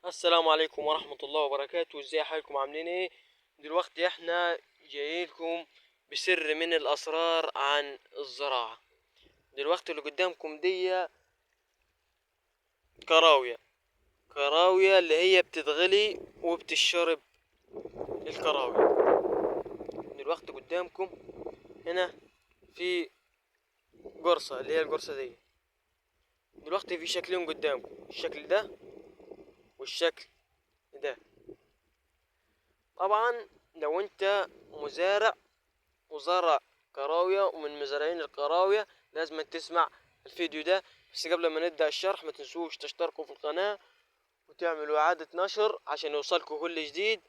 السلام عليكم ورحمة الله وبركاته. ازاي حالكم، عاملين ايه؟ دلوقتي احنا جايلكم بسر من الاسرار عن الزراعة. دلوقتي اللي قدامكم دي كراوية، كراوية اللي هي بتتغلي وبتشرب الكراوية. دلوقتي قدامكم هنا في قرصة اللي هي القرصة دي. دلوقتي في شكلين قدامكم، الشكل ده والشكل ده. طبعا لو انت مزارع وزرع كراوية ومن مزارعين الكراوية لازم تسمع الفيديو ده. بس قبل ما نبدأ الشرح ما تنسوش تشتركوا في القناة وتعملوا إعادة نشر عشان يوصلكوا كل جديد،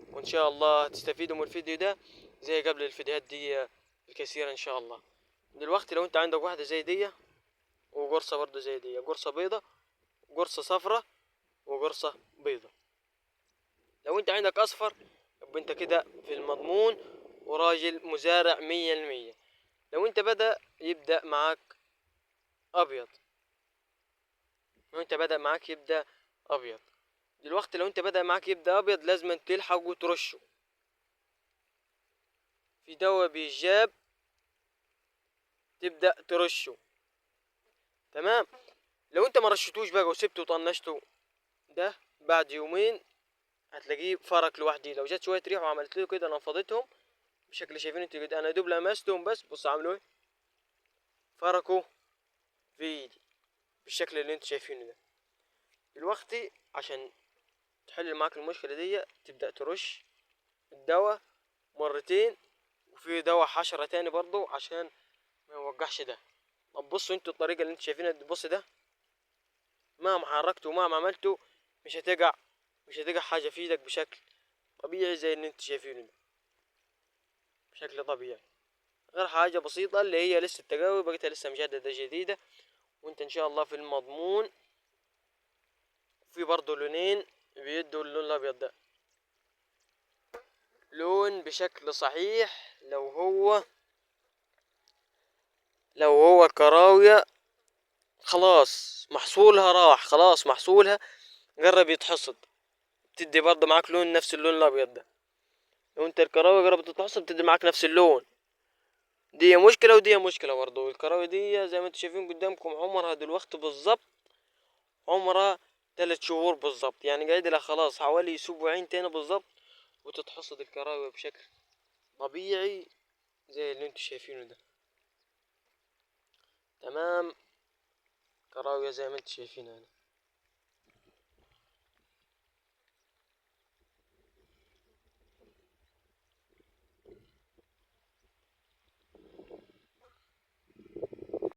وإن شاء الله تستفيدوا من الفيديو ده زي قبل الفيديوهات دي الكثيرة إن شاء الله. دلوقتي لو انت عندك واحدة زي دي وقرصة برضو زي دي، قرصة بيضة وقرصة صفرة وقرصة بيضة، لو انت عندك اصفر يبقى انت كده في المضمون وراجل مزارع 100%. لو انت بدأ يبدأ معاك ابيض، لو انت بدأ معاك يبدأ ابيض دلوقتي، لو انت بدأ معاك يبدأ ابيض لازم تلحق وترشه في دواء بيجاب، تبدأ ترشه. تمام. لو انت ما رشتوش بقى وسبته وطنشته ده بعد يومين هتلاقيه فرك لوحده. لو جت شوية ريح وعملت له كده نفضتهم بشكل شايفين انتوا كده، انا دوب لمستهم بس، بص عملوا ايه، فركوا في ايدي بالشكل اللي انتوا شايفينه ده. دلوقتي عشان تحل معاك المشكلة دي تبدا ترش الدواء مرتين، وفي دواء حشرة تاني برضو عشان ما يوجعش ده. طب بصوا انتوا الطريقة اللي انتوا شايفينها دي، بص ده مهما حركته ومهما عملته مش هتقع حاجة في ايدك بشكل طبيعي زي اللي انتوا شايفينه ده، بشكل طبيعي، غير حاجة بسيطة اللي هي لسه التقاوي بقيتها لسه مجددة جديدة، وانت ان شاء الله في المضمون. في برضو لونين بيدوا اللون الابيض ده، لون بشكل صحيح لو هو كراوية خلاص محصولها راح، خلاص محصولها جرب يتحصد، بتدي برضه معاك لون نفس اللون الابيض ده. لو انت الكراوية جربت تتحصد بتدي معاك نفس اللون. دي مشكلة ودي مشكلة برضه. الكراوية دي زي ما انتم شايفين قدامكم عمرها دلوقتي بالظبط عمرها 3 شهور بالظبط، يعني قاعد لها خلاص حوالي اسبوعين تاني بالظبط وتتحصد الكراوية بشكل طبيعي زي اللي انتم شايفينه ده. تمام. كراوية زي ما انتم شايفينها هنا.